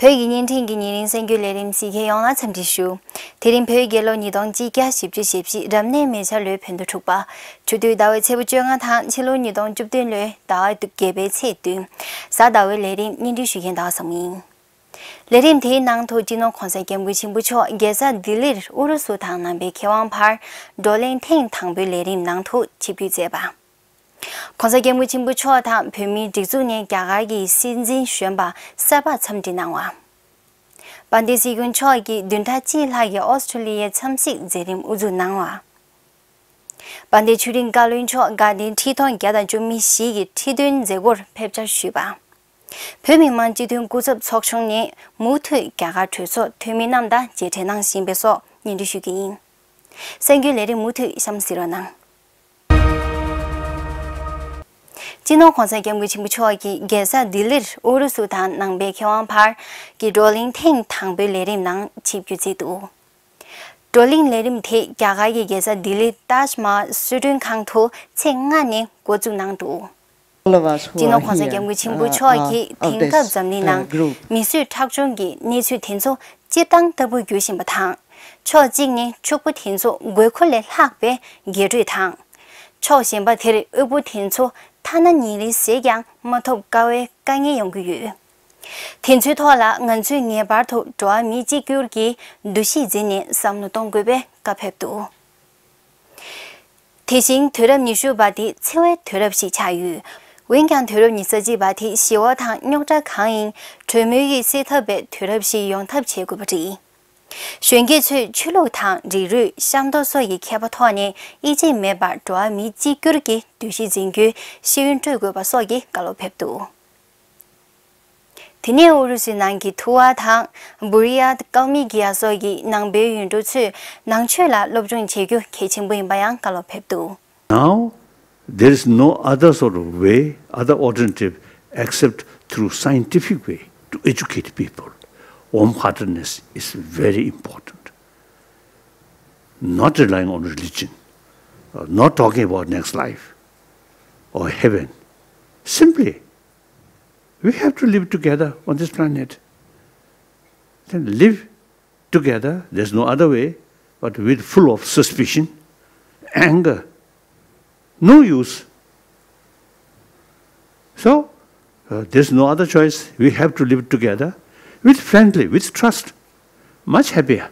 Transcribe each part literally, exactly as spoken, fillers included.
བོད་ཀྱི་བརྙན་འཕྲིན་གྱི་ཉིན་རེའི་གསར་འགྱུར་ལས་རིམ་གཟིགས་མཁན་ཡོངས་ལ་འཚམས་འདྲི་ཞུ། དེ་རིང་བོད་རྒྱལ་ལོ་ཉིས་སྟོང་གཅིག་བརྒྱ་བཞི་བཅུ་ཞེ་བཞི་རབ་གནས་མེ་བྱ་ལོའི་བོད་ཟླ་དྲུག་པ། ཆུ་སྟོད་ཟླ་བའི་ཚེས་པ་བཅོ་ལྔ་དང་ཕྱི་ལོ་ཉིས་སྟོང་བཅུ་བདུན་ལོའི་ཟླ་བ་བརྒྱད་པའི་ཚེས་བདུན། གཟའ་ཟླ་བའི་ལས་རིམ་སྙན་སྒྲོན་ཞུ་མཁན་ཟླ་བ་བཟང་མོ་ཡིན། ལས་རིམ་དེའི་ནང་དུ་སྤྱི་ནོར་༸གོང་ས་༸སྐྱབས་མགོན་ཆེན་པོ་མཆོག་རྒྱལ་ས་ལྡི་ལིར་ཨུ་རུ་སུ་དང་ནང་པའི་མཁས་དབང་བར་བགྲོ་གླེང་ཐེངས་དང་པོའི་ལས་རིམ་ནང་དུ་ཆིབས་བསྒྱུར་མཛད་པ། ༸གོང་ས་༸སྐྱབས་མགོན་ཆེན་པོ་མཆོག་དང་བོད་མིའི་སྒྲིག་འཛུགས་ནས་རྒྱ་གར་གྱི་སྲིད་འཛིན་གཞོན་པ་གསར་པ་འཚམས་འདྲི་གནང་བ། དཔལ་ལྡན་སྲིད་སྐྱོང་མཆོག་གིས་བདུན་ཕྲག་གཅིག་ལྷག་གི་ཨོ་སི་ཀྲི་ལི་ཡའི་འཚམས་གཟིགས་མཛད་རིམ་དབུ་འཛུགས་གནང་བ། དཔལ་ལྡན་ཆོས་རིག་བཀའ་བློན་མཆོག་དགའ་ལྡན་ཁྲི་སྟོང་བརྒྱ་དང་བཅུ་མེད་བཞི་གི་ཁྲི་སྟོན་མཛད་སྒོར་ཕེབས་བཅར་ཞུས་པ། བོད་མི་མང་སྤྱི་འཐུས་སྐུ་ཚབ་ཚོགས་ཆུང་ནས་མུ་མཐུད་རྒྱ་གར་གྲོས་ཚོགས་འཐུས་མི་རྣམས་དང་མཇལ་འཕྲད་གནང་བཞིན་པའི་སོགས་སྙན་སྒྲོན་ཞུ་གི་ཡིན། གསར་འགྱུར་ལས་རིམ་མུ་མཐུད་གཤམ་གསལ་རོགས་གནང་། སྤྱི་ནོར་༸གོང་ས་༸སྐྱབས་མགོན་ཆེན་པོ་མཆོག་གིས་རྒྱལ་ས་ལྡི་ལིར་ཨུ་རུ་སུ་དང་ནང་པའི་མཁས་དབང་བར་གྱི་བགྲོ་གླེང་ཐེངས་དང་པོའི་ལས་རིམ་ནང་ཆིབས་བསྒྱུར་མཛད་འདུག། བགྲོ་གླེང་ལས་རིམ་དེ་རྒྱ་གར་གྱི་རྒྱལ་ས་ལྡི་ལིའི་ཏཱཇ་མ་ཧལ་གསོལ་མགྲོན་ཁང་དུ་ཚེས་ལྔ་ནས་འགོ་བཙུགས་གནང་འདུག། All of us who སྤྱི་ནོར་༸གོང་ས་༸སྐྱབས་མགོན་ཆེན་པོ་མཆོག་གིས་དེང་སྐབས་འཛམ་གླིང་ནང་མི་གསོད་ཁྲག་སྦྱོར་གྱི་གནས་ཚུལ་དེ་ཚོ་སྤྱིར་བཏང་ལྟ་བུ་འགྱུར་བཞིན་པ་དང་། ཕྱོགས་གཅིག་ནས་ཕྱུག་པོ་དེ་ཚོ་དགོས་མཁོ་ལས་ལྷག་པའི་རྒྱས་སྤྲོས་དང་། ཕྱོགས་གཞན་པ་དེར་དབུལ་པོ་དེ་ཚོ་ཐ་ན་ཉིན་རེ་ཟས་ཀྱང་མ་ཐོབ་དཀའ་བའི་དཀའ་ངལ་ཡོང་གི་ཡོད། དེ་ཚོའི་ཐོག་ལ་ང་ཚོས་ངེས་པར་དུ་འགྲོ་བ་མིའི་གཅིག་གྱུར་གྱི་འདུ་ཤེས་འཛིན་ནས་བསམ་བློ་གཏོང་དགོས་པའི་བཀའ་ཕེབས་འདུག། དེ་བཞིན་དུས་རབས་ཉི་ཤུ་པ་དེ་འཚེ་བའི་དུས་རབས་ཤིག་ཆགས་ཡོད། འོན་ཀྱང་དུས་རབས་ཉི་ཤུ་རྩ་གཅིག་པ་དེ་ཞི་བ་དང་རྙོག་དྲ་གང་ཡིན་གྲོས་མོལ་གྱིས་སེལ་ཐབས་པའི་དུས་རབས་ཤིག་ཡོང་ཐབས་བྱེད་དགོས་པ་རེད། གཞོན་སྐྱེས་ཚོས་ཆོས་ལུགས་དང་རིགས་རུས་ཤ་མདོག་སོགས་ཀྱི་ཁྱད་པར་ཐོག་ནས་དབྱེ་འབྱེད་མེད་པར་འགྲོ་བ་མི་གཅིག་གྱུར་གྱི་འདུ་ཤེས་འཛིན་རྒྱུའི་ཤེས་ཡོན་སྤྲོད་དགོས་པ་སོགས་ཀྱི་བཀའ་སློབ་ཕེབས་འདུག། དེ་ནས་ཨུ་རུ་སུའི་ནང་གི་ཐུ་ཝ་དང་བུ་རི་ཡ། ཀལ་མི་གི་ཡ་སོགས་ཀྱི་ནང་པའི་ཡུལ་གྲུ་ཚོས་ནང་ཆོས་ལ་སློབ་སྦྱོང་བྱེད་རྒྱུ་གལ་ཆེན་པོ་ཡིན་པ་ཡང་བཀའ་སློབ་ཕེབས་འདུག། Now, there is no other sort of way, other alternative, except through scientific way to educate people. Warm-heartedness is very important. Not relying on religion, uh, not talking about next life or heaven. Simply, we have to live together on this planet. Then live together, there's no other way, but with full of suspicion, anger, no use. So, uh, there's no other choice. We have to live together with friendly, with trust. Much happier.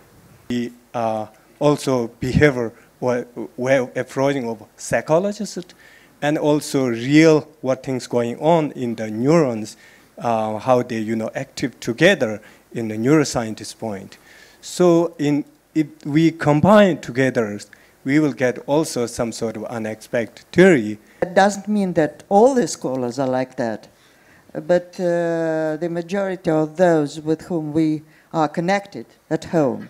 We, uh, also behavior wa- way of approaching of psychologists and also real what things going on in the neurons, uh, how they, you know, active together in the neuroscientist point. So in if we combine together, we will get also some sort of unexpected theory. It doesn't mean that all the scholars are like that, but uh, the majority of those with whom we are connected at home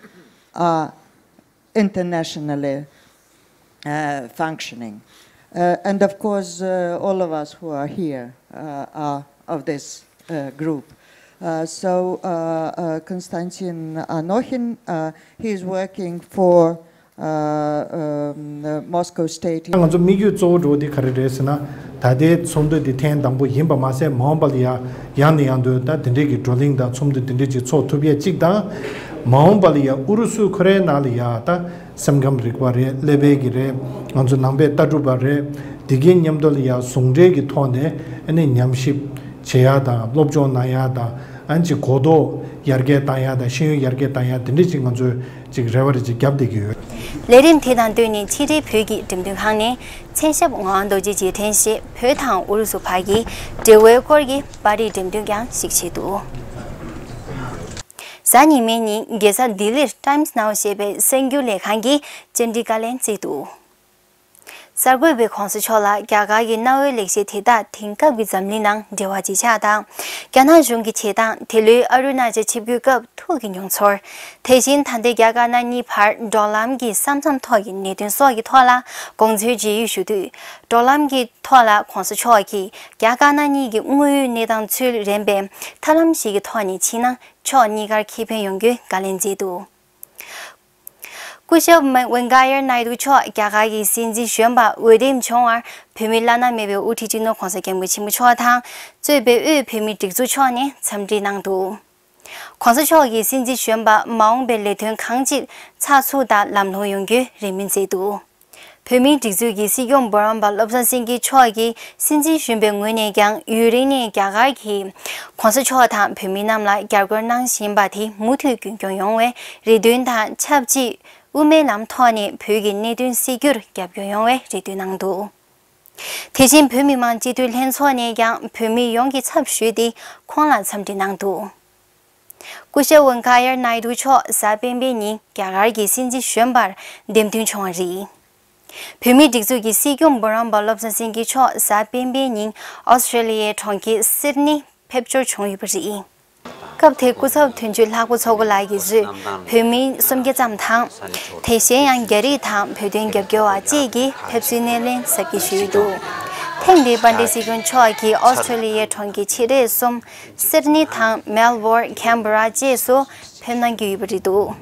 are internationally uh, functioning. Uh, and of course, uh, all of us who are here uh, are of this uh, group. Uh, so, uh, uh, Konstantin Anokhin, uh, he is working for uh, um, the Moscow State. ང་ཚོ་དམིགས་ཡུལ་གཙོ་བོ་འགྲོ་འདི་ག་རེ་རེད་ཟེར་ན། ད་ལྟའི་ཚོགས་འདུ་འདི་ཐེངས་དང་པོ་ཡིན་པ་མ་ཟད། མ་འོངས་པ་ལ་ཡ་ཡང་ནས་ཡང་དུ་ད་དེ་འདྲས་ཀྱི་བགྲོ་གླེང་དང་ཚོགས་འདུ་དེ་འདྲས་ཀྱི་ཚོགས་ཐུབ་ཡས་གཅིག་དང་། མ་འོངས་པ་ལ་ཡ་ཨུ་རུ་སུ་ཁོ་རའི་ནང་ལ་ཡ་ད་སེམས་ཁམས་རིག་པ་རེད། ཀླད་པའི་གི་རེད། ང་ཚོ་ནང་པའི་ལྟ་གྲུབ་པ་རེད། དེ་གའི་མཉམ་དུ་ལ་ཡ་ཟུང་འབྲེལ་གྱི་ཐོག་ནས་ཨ་ནི་ཉམས་ཞིབ་བྱེད་ཡ་དང་སློབ་སྦྱོང་གནང་ཡ་དང་། ཨ་ནི་ཅིག་གོ་རྟོགས་ཡར་རྒྱས་བཏང་ཡ་དང་ཤེས་ཡོན་ཡར་རྒྱས་བཏང་ཡ་དེ་འདྲས་ཅིག་ང་ཚོས་ཅིག་རེ་བ་རེ་ཅིག་བརྒྱབ་བསྡད་ཀྱི་ཡོད། ལས་རིམ་དེ་དང་བསྟུན་ནས་ཕྱི་དྲིལ་བོད་ཀྱི་འགྲེམས་སྟོན་ཁང་ནས་མཚན་ཞབས་ངག་དབང་རྡོ་རྗེ་རྗེས་དྲན་ཞེས་བོད་དང་ཨུ་རུ་སུ་བར་གྱི་འབྲེལ་བའི་སྐོར་གྱི་པར་རིས་འགྲེམས་སྟོན་ཀྱང་ཞིག་བྱས་འདུག། གཟའ་ཉི་མའི་ཉིན་རྒྱལ་ས་ལྡི་ལིར་Times Now ཞེས་པའི་གསར་འགྱུར་ལས་ཁང་གིས་བཅར་འདྲི་བཀའ་ལན་བསྩལ་འདུག། གསར་འགོད་པས་གོང་ས་མཆོག་ལ་རྒྱ་གར་གྱི་གནའ་བོའི་ལེགས་བཤད་དེ་དག་དེང་སྐབས་ཀྱི་འཛམ་གླིང་ནང་འབྲེལ་བ་ཇི་ཆགས་དང་། རྒྱ་ནག་གཞུང་གི་བྱེད་སྟངས། དེ་ལོའི་ཨ་རུ་ན་ཅལ་ཆིབས་བསྒྱུར་སྐབས་ཐུག་གི་མྱོང་ཚོར། དེ་བཞིན་ད་ལྟའི་རྒྱ་དཀར་ནག་གཉིས་བར་འབྲོག་ལམ་གྱི་ས་མཚམས་ཐོག་གི་གནད་དོན་སོགས་ཀྱི་ཐོག་ལ་དགོངས་ཚུལ་བརྗེ་ཡོད་ཞུ་དུས། འབྲོག་ལམ་གྱི་ཐོག་ལ་གོང་ས་མཆོག་གིས་རྒྱ་དཀར་ནག་གཉིས་ཀྱི་དངོས་ཡོད་གནས་སྟངས་ཚུལ་རན་པའི་ཐབས་ལམ་ཞིག་གི་ཐོག་ནས་ཕྱིན་ན་ཕྱོགས་གཉིས་ཀར་ཁེ་ཕན་ཡོང་རྒྱུའི་བཀའ་ལན་མཛད་འདུག། སྐུ་ཞབས་མ་ཝེང་ཀ་ཡ་ནཱི་ཏུ་མཆོག་རྒྱ་གར་གྱི་སྲིད་འཛིན་གཞོན་པ་འོས་འདེམས་བྱུང་བར་བོད་མིའི་བླ་ན་མེད་པའི་དབུ་ཁྲིད་སྤྱི་ནོར་༸གོང་ས་༸སྐྱབས་མགོན་ཆེན་པོ་མཆོག་དང་གཙོས་པའི་དབུས་བོད་མིའི་སྒྲིག་འཛུགས་མཆོག་ནས་འཚམས་འདྲི་གནང་འདུག། ༧གོང་ས་མཆོག་གིས་སྲིད་འཛིན་གཞོན་པ་མ་འོངས་པའི་ལས་དོན་གང་ཅིར་ཚགས་ཚུད་དང་ལམ་ལྷོང་ཡོང་རྒྱུའི་རེ་སྨོན་མཛད་འདུག་བོད་མིའི་སྒྲིག་འཛུགས་ཀྱི་སྲིད་སྐྱོང་འབུམ་རམས་པ་བློ་བཟང་སེང་གེ་མཆོག་གིས་སྲིད་འཛིན་གཞོན་པའི་ངོས་ནས་ཀྱང་ཡུན་རིང་ནས་རྒྱ་གར་གྱིས་༧གོང་ས་མཆོག་དང་བོད་མི་རྣམས་ལ་རྒྱབ་སྐྱོར་གནང་བཞིན་པ་དེ་མུ་མཐུད་རྒྱུན་འཁྱོངས་ཡོང་བའི་རེ་འདུན་དང་ཆབས་ཅིག་དབུ་མའི་ལམ་ཐོག་ནས་བོད་ཀྱི་གནད་དོན་སེལ་རྒྱུར་རྒྱབ་སྐྱོར་ཡོང་བའི་རེ་འདུན་གནང་འདུག་དེ་བཞིན་བོད་མི་མང་སྤྱི་འཐུས་ལྷན་ཚོགས་ནས་ཀྱང་བོད་མི་ཡོངས་ཀྱི་ཚབ་ཞུས་ཏེ་ཁོང་ལ་འཚམས་འདྲི་གནང་འདུག་སྐུ་ཞབས་ཝེང་ཀ་ཡ་ནཱི་ཌུ་མཆོག་གཟའ་སྤེན་པའི་ཉིན་རྒྱ་གར་གྱི་སྲིད་འཛིན་གཞོན་པར་འདེམས་ཐོན་བྱུང་བ་རེད། བོད་མིའི་སྒྲིག་འཛུགས་ཀྱི་སྲིད་སྐྱོང་འབུམ་རམས་པ་བློ་བཟང་སེང་གེ་མཆོག་གཟའ་སྤེན་པའི་ཉིན་ཨོ་སི་ཀྲེ་ལི་ཡའི་གྲོང་ཁྱེར་སིད་ནི་ཕེབས་འབྱོར་བྱུང་ཡོད་པ་རེད། སྐབས་དེར་སྐུ་ཚབ་དོན་གཅོད་ལྷག་པ་མཚོ་སྒོ་ལགས་ཀྱིས་གཙོས་བོད་མི་སུམ་བརྒྱ་ཙམ་དང་། དེ་གཞན་ཡང་རྒྱ་རིགས་དང་བོད་དོན་རྒྱབ་སྐྱོར་བ་བཅས་ཀྱིས་ཕེབས་བསུའི་སྣེ་ལེན་གཟབ་རྒྱས་ཞུས་ཡོད་འདུག་ཐེངས་འདིའི་པཱན་ཌི་སྲིད་སྐྱོང་མཆོག་གིས་ཨོ་སི་ཀྲེ་ལི་ཡའི་གྲོང་ཁྱེར་ཆེ་གྲས་གསུམ་སིད་ནི་དང་མེལ་བོར་ཁན་བྷ་ར་བཅས་སུ་ཕེབས་གནང་གི་ཡོད་པ་རེད་འདུག་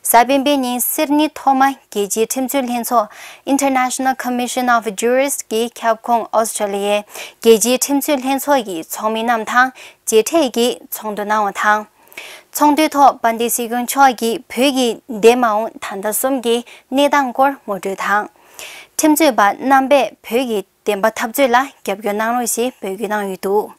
གཟའ་སྤེན་པའི་ཉིན་སིད་ནི་ཐོག་མ་རྒྱལ་སྤྱིའི་ཁྲིམས་རྩོད་ལྷན་ཚོགས་International Commission of Jurists གི་ཁྱབ་ཁོངས་ཨོ་སི་ཀྲེ་ལི་ཡའི་རྒྱལ་སྤྱིའི་ཁྲིམས་རྩོད་ལྷན་ཚོགས་ཀྱི་ཚོགས་མི་རྣམས་དང་མཇལ་འཕྲད་ཀྱིས་ཚོགས་འདུ་གནང་བ་དང་། ཚོགས་འདུའི་ཐོག་པཱན་ཌི་སྲིད་སྐྱོང་མཆོག་གིས་བོད་ཀྱི་འདས་མ་འོངས་ད་ལྟ་གསུམ་གྱི་གནས་སྟངས་སྐོར་ངོ་སྤྲོད་དང་། ཁྲིམས་རྩོད་པ་རྣམ་པས་བོད་ཀྱི་བདེན་པ་འཐབ་རྩོད་ལ་རྒྱབ་སྐྱོར་གནང་རོགས་ཞེས་འབོད་སྐུལ་གནང་ཡོད་འདུག་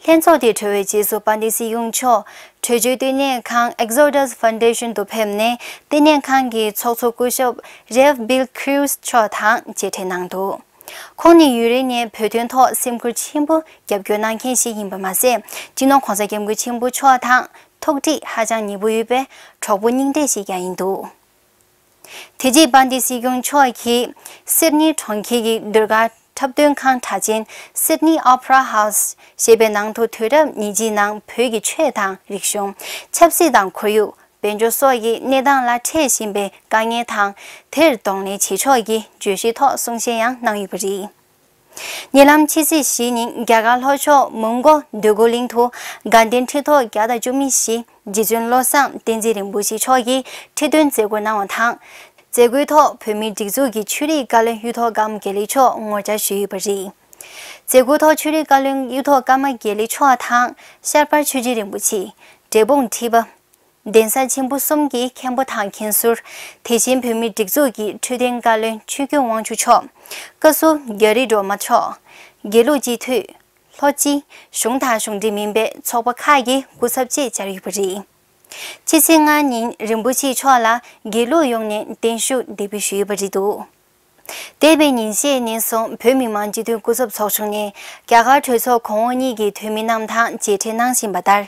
ལྷན་ཚོགས་དེ་གྲོལ་བའི་རྗེས་སུ་པཱན་ཌི་སྲིད་སྐྱོང་མཆོག་གྲོས་ཆོད་བསྟི་གནས་ཁང་Exodus Foundation དུ་ཕེབས་ནས་བསྟི་གནས་ཁང་གི་ཚོགས་གཙོ་སྐུ་ཞབས་Rev Bill Crews མཆོག་དང་མཇལ་འཕྲད་གནང་འདུག་ཁོང་ནི་ཡུན་རིང་ནས་བོད་དོན་ཐོག་སེམས་ཁུར་ཆེན་པོ་རྒྱབ་སྐྱོར་གནང་མཁན་ཞིག་ཡིན་པ་མ་ཟད། སྤྱི་ནོར་༧གོང་ས་༧སྐྱབས་མགོན་ཆེན་པོ་མཆོག་དང་ཐུགས་འདྲིས་ཧ་ཅང་ཉེ་པོ་ཡོད་པའི་གྲོགས་པོ་རྙིང་གྲས་ཤིག་ཀྱང་ཡིན་འདུག་དེ་རྗེས་པཱན་ཌི་སྲིད་སྐྱོང་མཆོག་གིས་སིད་ནི་གྲོང་ཁྱེར་གྱི་ཟློས་གར་འཁྲབ་སྟོན་ཁང་གྲགས་ཅན་Sydney Opera House ཞེས་པའི་ནང་དུ་དུས་རབས་ཉེར་གཅིག་ནང་བོད་ཀྱི་ཆོས་དང་རིག་གཞུང་། ཆབ་སྲིད་དང་ཁོར་ཡུག། དཔལ་འབྱོར་སོགས་ཀྱི་གནས་སྟངས་ལ་འཕྲད་བཞིན་པའི་དཀའ་ངལ་དང་། དེར་གདོང་ལེན་བྱེད་ཕྱོགས་ཀྱི་བརྗོད་གཞིའི་ཐོག་གསུང་བཤད་ཡང་གནང་ཡོད་པ་རེད། ཉེ་ལམ་ཕྱི་ཚེས་བཞི་ཉིན་རྒྱ་གར་ལྷོ་ཕྱོགས་མོན་གྷོ་འདོད་རྒུ་གླིང་དུ་དགའ་ལྡན་ཁྲི་ཐོག་བརྒྱ་དང་བཅུ་གཉིས་བཞི་རྗེ་བཙུན་བློ་བཟང་བསྟན་འཛིན་རིན་པོ་ཆེ་མཆོག་གིས་ཁྲི་སྟོན་མཛད་སྒོ་གནང་བ་དང་། མཛད་སྒོའི་ཐོག་བོད་མིའི་སྒྲིག་འཛུགས་ཀྱི་ཆོས་རིག་བཀའ་བློན་གཡུ་ཐོག་ཀརྨ་དགེ་ལེགས་མཆོག་ངོ་བཅར་ཞུས་ཡོད་པ་རེད། མཛད་སྒོའི་ཐོག་ཆོས་རིག་བཀའ་བློན་གཡུ་ཐོག་ཀརྨ་དགེ་ལེགས་མཆོག་དང་ཤར་པ་ཆོས་རྗེ་རིན་པོ་ཆེ། འབྲས་སྤུངས་ཁྲི་པ། གདན་ས་ཆེན་པོ་གསུམ་གྱི་མཁན་པོ་དང་མཁན་ཟུར། དེ་བཞིན་བོད་མིའི་སྒྲིག་འཛུགས་ཀྱི་འཕྲོད་བསྟེན་བཀའ་བློན་ཆོས་སྐྱོང་དབང་ཕྱུག་མཆོག་བཀའ་ཟུར་རྒྱ་རི་སྒྲོལ་མ་མཆོག་དགེ་ལུགས་སྤྱི་འཐུས། ལྷོ་སྤྱི། གཞུང་དང་གཞུང་འབྲེལ་མིན་པའི་ཚོགས་པ་ཁག་གི་སྐུ་ཚབ་བཅས་བཅར་ཡོད་པ་རེད། ཕྱི་ཚེས་ལྔ་ཉིན་རིན་པོ་ཆེ་མཆོག་ལ་དགེ་ལུགས་ཡོངས་ནས་བརྟན་བཞུགས་འདེགས་འབུལ་ཞུས་ཡོད་པ་རེད་འདུག་འདས་པའི་ཉིན་ཤས་ནས་བཟུང་བོད་མི་མང་སྤྱི་འཐུས་སྐུ་ཚབ་ཚོགས་ཆུང་ནས་རྒྱ་གར་གྲོས་ཚོགས་གོང་འོག་གཉིས་ཀྱི་འཐུས་མི་རྣམས་དང་མཇལ་འཕྲད་གནང་བཞིན་པ་ལྟར།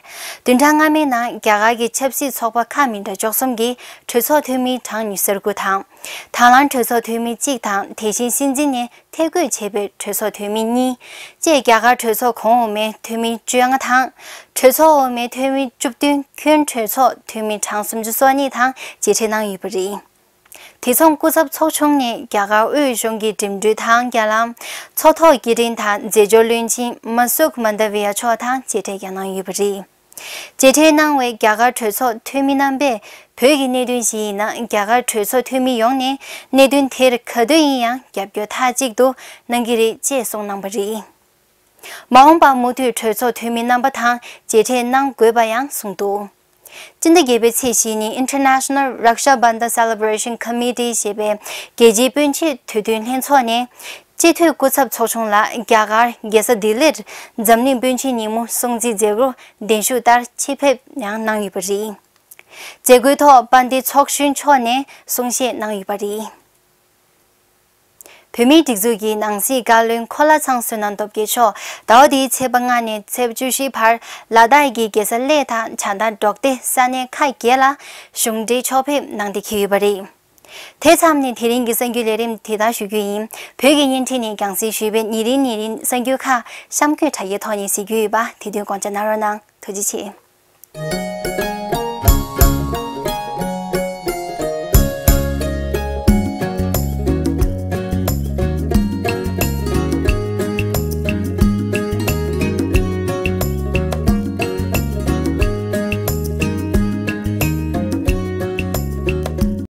བདུན་ཕྲག་སྔ་མའི་ནང་རྒྱ་གར་གྱི་ཆབ་སྲིད་ཚོགས་པ་ཁག་མི་འདྲ་བཅུ་གསུམ་གྱི་གྲོས་ཚོགས་འཐུས་མི་གྲངས་ཉི་ཤུ་རྩ་དགུ་དང་། དང་བླངས་གྲོས་ཚོགས་འཐུས་མི་གཅིག་དང་དེ་བཞིན་སྲིད་འཛིན་ནས་ཐད་བསྐོས་བྱས་པའི་གྲོས་ཚོགས་འཐུས་མི་གཉིས་བཅས་རྒྱ་གར་གྲོས་ཚོགས་གོང་འོག་མའི་འཐུས་མི་བཅོ་ལྔ་དང་། གྲོས་ཚོགས་འོག་མའི་འཐུས་མི་བཅུ་བདུན། ཁྱོན་གྲོས་ཚོགས་འཐུས་མི་གྲངས་སུམ་ཅུ་སོ་གཉིས་དང་མཇལ་འཕྲད་གནང་ཡོད་པ་རེད། དེ་མཚུངས་སྐུ་ཚབ་ཚོགས་ཆུང་ནས་རྒྱ་གར་དབུས་གཞུང་གི་འགྲིམ་འགྲུལ་དང་རྒྱ་ལམ། མཚོ་ཐོག་སྐྱེལ་འདྲེན་དང་རྫས་སྦྱོར་བློན་ཆེན་མ་སུག་མན་ད་བི་ཡ་མཆོག་དང་མཇལ་འཕྲད་ཀྱང་གནང་ཡོད་པ་རེད། མཇལ་འཕྲད་གནང་བའི་རྒྱ་གར་གྲོས་ཚོགས་འཐུས་མི་རྣམ་པས་བོད་ཀྱི་གནད་དོན་ཞིག་ཡིན་ན་རྒྱ་གར་གྲོས་ཚོགས་འཐུས་མི་ཡོངས་ནས་གནད་དོན་དེར་ག་དུས་ཡིན་ཡང་རྒྱབ་སྐྱོར་མཐའ་གཅིག་ཏུ་གནང་གི་རེད་ཅེས་གསུངས་གནང་བ་རེད། མ་འོངས་པར་མུ་མཐུད་གྲོས་ཚོགས་འཐུས་མི་རྣམ་པ་དང་མཇལ་འཕྲད་གནང་དགོས་པ་ཡང་གསུངས་འདུག་སྤྱི་ཟླ་བརྒྱད་པའི་ཚེས་བཞི་ཉིན་International Raksha Bandhan Celebration Committee ཞེས་པའི་རྒྱལ་སྤྱིའི་སྤུན་མཆེད་དུས་སྟོན་ལྷན་ཚོགས་ནས་སྤྱི་འཐུས་སྐུ་ཚབ་ཚོགས་ཆུང་ལ་རྒྱ་གར་རྒྱལ་ས་ལྡི་ལིར་འཛམ་གླིང་སྤུན་མཆེད་ཉིན་མོ་སྲུང་བརྩི་མཛད་སྒོར་གདན་ཞུ་ལྟར་ཆེད་ཕེབས་ཡང་གནང་ཡོད་པ་རེད། མཛད་སྒོའི་ཐོག་དཔལ་ལྡན་ཚོགས་གཞོན་མཆོག་ནས་གསུང་བཤད་གནང་ཡོད་པ་རེད། བོད་མིའི་སྒྲིག་འཛུགས་ཀྱི་ནང་སྲིད་བཀའ་བློན་ཁོ་ལ་ཚང་བསོད་ནམས་སྟོབས་རྒྱལ་མཆོག་ཟླ་བ་འདིའི་ཚེས་པ་ལྔ་ནས་ཚེས་པ་བཅུ་བཞིའི་བར་ལ་དྭགས་ཀྱི་རྒྱལ་ས་གླེ་དང་བྱ་བདག་འབྲོག་སྡེ་ས་གནས་ཁག་བརྒྱད་ལ་གཞུང་འབྲེལ་ཕྱོགས་ཕེབས་གནང་སྟེ་འཁེལ་ཡོད་པ་རེད། དེ་མཚམས་ནས་དེ་རིང་གི་གསར་འགྱུར་ལས་རིམ་དེ་ལྟར་ཞུ་རྒྱུ་ཡིན། བོད་ཀྱི་བརྙན་འཕྲིན་ནས་རྒྱང་སྲིང་ཞུས་པའི་ཉིན་རེའི་ཉིན་རེའི་གསར་འགྱུར་ཁག་གཤམ་འཁོད་དྲ་རྒྱའི་ཐོག་ནས་གཟིགས་རྒྱུ་ཡོད་པ་དེ་དོན་དགོངས་འཇགས་གནང་རོགས་གནང་། ཐུགས་རྗེ་ཆེ།